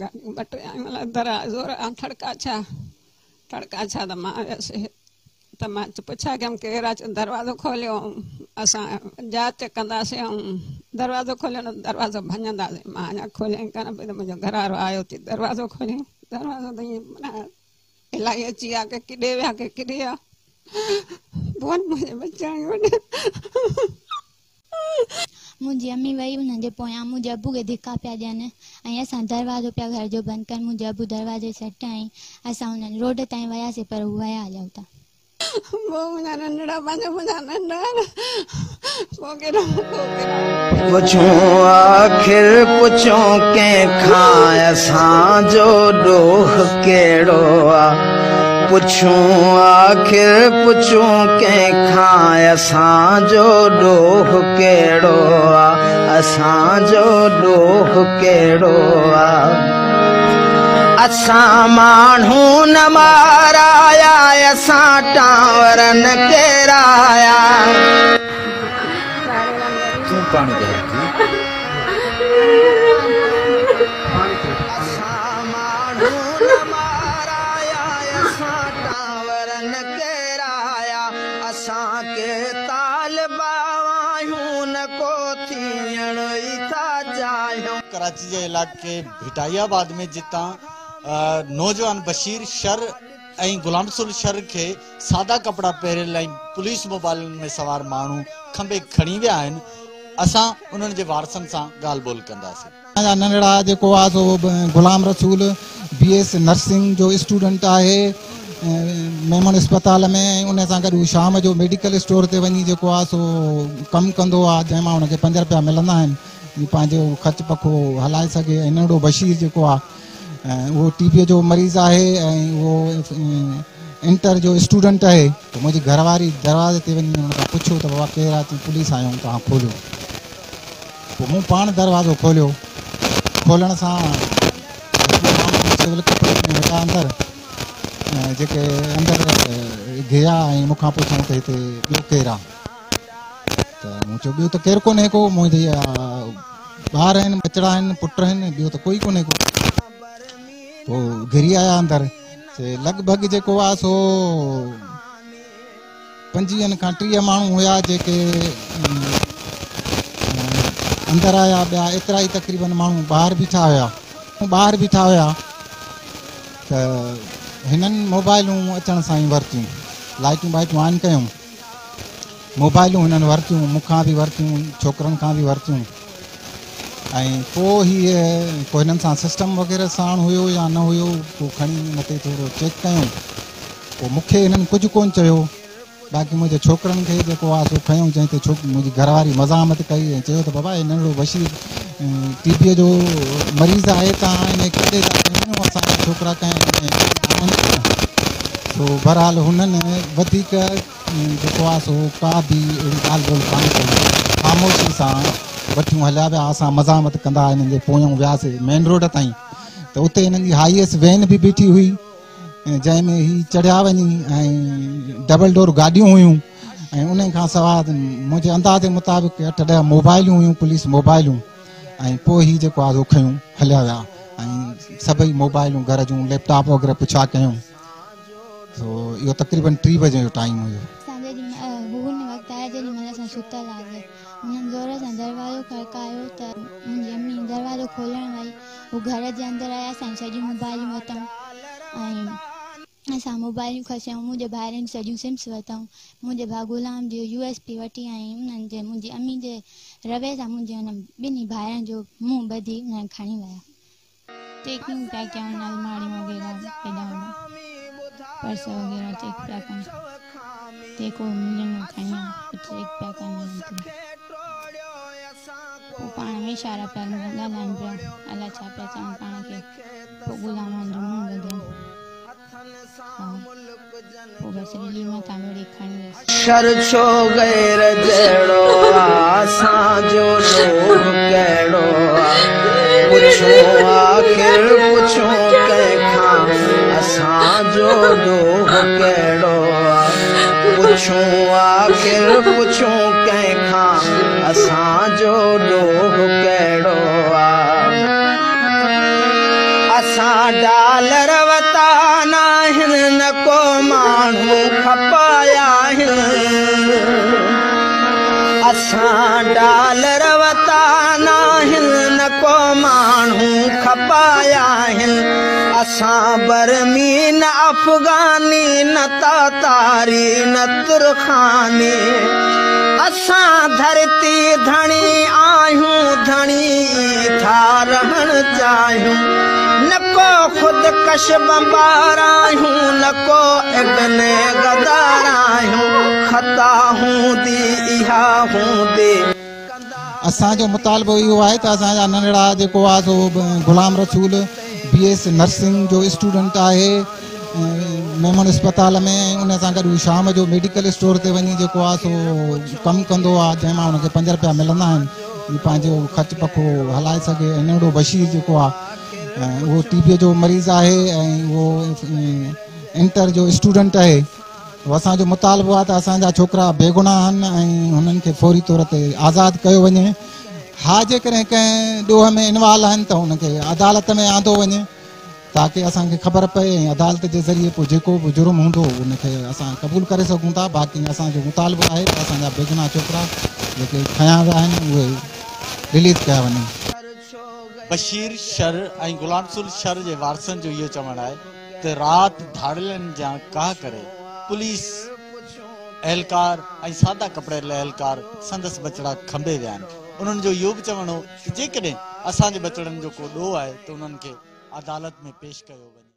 गाॾियूं ॿ टे आयूं, در ज़ोर खां ठड़का छा ठड़का छा त मां वियुसि त मां पुछा कयमि केरु आहे? चयो दरवाज़ो खोलियो, असां जांच कंदासीं ऐं दरवाज़ो खोलियो न दरवाज़ो भञंदासीं। मां अञा खोलियईं कान पई त मुंहिंजो घर वारो आयो थी, दरवाज़ो खोलियईं, दरवाज़ो त ईअं माना इलाही अची विया की किॾे विया की किॾे विया। पोइ मुंहिंजे बचाई वञे। मुंहिंजी अम्मी वई उन्हनि जे पोयां, मुंहिंजे अबू खे धिका पिया ॾियनि ऐं असां दरवाज़ो पिया घर जो बंदि कनि। मुंहिंजो अबू दरवाज़े जे सट ऐं असां हुननि रोड ताईं वियासीं, पर हू विया हलिया हुतां। पोइ मुंहिंजा नंढड़ा पंहिंजा मुंहिंजा नंढा पोइ केॾो पुछूं आख़िर पुछूं कंहिंखां असांजो ॾोह कहिड़ो आहे? पुछूं आख़िर पुछूं कंहिंखां असांजो ॾोह कहिड़ो आहे? असांजो ॾोह कहिड़ो आहे? असां माण्हू न माराया, असां टावर न केराया। तूं पाणी दे। असां माण्हू न माराया, असां टावर न केराया। असांखे तालबा आहियूं, न को थियण ई था चाहियूं। कराची जे इलाइक़े भिटाइयाबाद में जितां नौजवान बशीर शर ऐं गुलाम रसूल शर खे सादा कपिड़ा पहिरियल ऐं पुलिस मोबाइलुनि में सवार माण्हू खंबे खणी विया आहिनि। असां उन्हनि जे वारसनि सां ॻाल्हि ॿोल कंदासीं। असांजा नंढड़ा जेको आहे सो गुलाम रसूल BS nursing जो स्टूडेंट आहे मेमन अस्पताल में, उन सां गॾु शाम जो मेडिकल स्टोर ते वञी जेको आहे सो कमु कंदो आहे, जंहिं मां हुनखे 5 रुपया मिलंदा आहिनि, पंहिंजो ख़र्च पखो हलाए सघे। ऐं नंढो बशीर जेको आहे उहो टीबीअ जो मरीज़ आहे ऐं उहो इंटर जो स्टूडेंट आहे। त मुंहिंजी घरवारी दरवाज़े ते वञी हुन खां पुछियो त बाबा केरु आहे? पुलिस आया आहियूं, तव्हां खोलियो। पोइ मूं पाण दरवाज़ो खोलियो, खोलण सां सिविल कपिड़े में वेठा अंदरि, जेके अंदरि गया ऐं मूंखां पुछऊं त हिते ॿियो केरु आहे? त मूं चयो ॿियो त केरु कोन्हे को, मुंहिंजी ॿार आहिनि, बचड़ा आहिनि, पुट आहिनि, ॿियो त कोई कोन्हे को। पोइ घिरी आया अंदरि, लॻभॻि जेको आहे सो 25 खां 30 माण्हू हुया जेके अंदरि आया, ॿिया एतिरा ई तक़रीबन माण्हू ॿाहिरि बीठा हुया। ॿाहिरि बीठा हुया त हिननि मोबाइलूं अचण सां ई वरितियूं, लाइटूं वाइटूं ऑन कयूं, मोबाइलूं हिननि वरितियूं, मूंखां बि वरितियूं, छोकिरनि खां बि वरितियूं। ऐं पोइ हीअ को हिननि सां सिस्टम वग़ैरह साणु हुयो या न हुयो, पोइ खणी हुन ते थोरो चेक कयूं। पोइ मूंखे हिननि कुझु कोन चयो, बाक़ी मुंहिंजे छोकिरनि खे जेको आहे सो खयूं, जंहिं ते मुंहिंजी घरवारी मज़ाहमत कई ऐं चयो त बाबा हे नंढड़ो बशीर टीबीअ जो मरीज़ आहे, तव्हां हिन खे केॾे था खणी वञो, असांजा छोकिरा कंहिं। सो बहरहाल हुननि वधीक जेको आहे सो का बि अहिड़ी ॻाल्हि ॿोल कान कई, ख़ामोशी सां वठियूं हलिया विया। असां मज़ाहमत कंदा हिननि जे पोयां वियासीं मेन रोड ताईं, त उते हिननि जी हाईएस्ट वैन बि बीठी हुई, जंहिंमें ही चढ़िया वञी ऐं डबल डोर गाॾियूं हुयूं ऐं उन खां सवाइ मुंहिंजे अंदाज़े मुताबिक़ 8-10 मोबाइलूं हुयूं, पुलिस मोबाइलूं। ऐं पोइ ही जेको आहे सो खयूं हलिया विया ऐं सभई मोबाइलूं घर जूं लैपटॉप वग़ैरह पुछा कयूं। सो इहो तक़रीबन 3 बजे जो टाइम हुयो। जेॾी महिल असां सुतल हुआसीं, हुननि ज़ोर सां दरवाज़ो खड़कायो त मुंहिंजी अम्मी दरवाज़ो खोलण वई, हू घर जे अंदरि आया, असांजी सॼियूं मोबाइलूं वरितऊं ऐं असां मोबाइलूं खसियऊं। मुंहिंजे भाइरनि सॼियूं सिम्स वरितऊं, मुंहिंजे भाउ गुलाम जो USB वठी ऐं उन्हनि जे मुंहिंजी अम्मी जे रवे सां मुंहिंजे हुन ॿिन्ही भाइरनि जो मुंहुं ॿधी हुननि खणी विया। चेकिंग पिया कयूं, अलमारियूं वग़ैरह हेॾां होॾां पर्स वग़ैरह चेक पिया कनि, जेको मिलंदो खणी चेक पिया कनि। पोइ पाण में इशारा पिया ॻाल्हाइनि पिया, अलाए छा पिया चवनि पाण खे। पोइ गुलामनि जो मुंहुं ॿधो, हा पोइ बसि रिली मथां मुड़ी खणी वियसि। शर छो गैर जहिड़ो असांजो ॾोह कहिड़ो आहे? पुछूं आख़िर पुछूं कंहिंखां असांजो ॾोह कहिड़ो आहे? पुछूं आख़िर पुछूं कंहिंखां असांजो ॾोह कहिड़ो आहे? असां डॉलर वरिता न आहिनि, न को माण्हू खपाया आहिनि। असां डॉलर वरिता न आहिनि, न को माण्हू खपाया आहिनि। असां बर्मी न अफ़गानी, न तातारी न तुर्खानी। असां धरती धणी आहियूं, धणी था रहण चाहियूं। न को ख़ुदकश बंबार आहियूं, न को इब्ने गदार आहियूं। ख़ता हूंदी इहा हूंदी। असांजो मुतालिबो इहो आहे त असांजा नंढड़ा जेको आहे सो गुलाम रसूल BS nursing जो स्टूडेंट आहे मेमन अस्पताल में, उन सां गॾु शाम जो मेडिकल स्टोर ते वञी जेको आहे सो कमु कंदो आहे, जंहिं मां हुनखे 5 रुपया मिलंदा आहिनि, पंहिंजो ख़र्च पखो हलाए सघे। ऐं नंढो बशीर जेको आहे उहो टीबीअ जो मरीज़ आहे ऐं उहो इंटर जो स्टूडेंट आहे। असांजो मुतालिबो आहे त असांजा छोकिरा बेगुनाह आहिनि ऐं हुननि खे फौरी तौर ते आज़ादु कयो वञे। हा, जेकॾहिं कंहिं ॾोह में इन्वॉल्व आहिनि त हुनखे अदालत में आंदो वञे, ताकी असांखे ख़बर पए ऐं अदालत जे ज़रिए पोइ जेको बि जुर्म हूंदो उनखे असां क़बूल करे सघूं था। बाक़ी असांजो मुतालिबो आहे त असांजा बेगुनाह छोकिरा जेके खयां विया आहिनि उहे रिलीज़ कया वञनि। बशीर शर ऐं गुलाम रसूल शर जे वारसनि जो इहो चवणु आहे त राति धाड़ियलनि जा काह करे पुलिस अहलकार ऐं सादा कपिड़े अहलकार संदसि बचड़ा खंबे विया आहिनि। उन्हनि जो इहो बि चवणु हो त जेकॾहिं असांजे बचड़नि जो को ॾोह आहे त उन्हनि खे अदालत में पेश कयो वञे।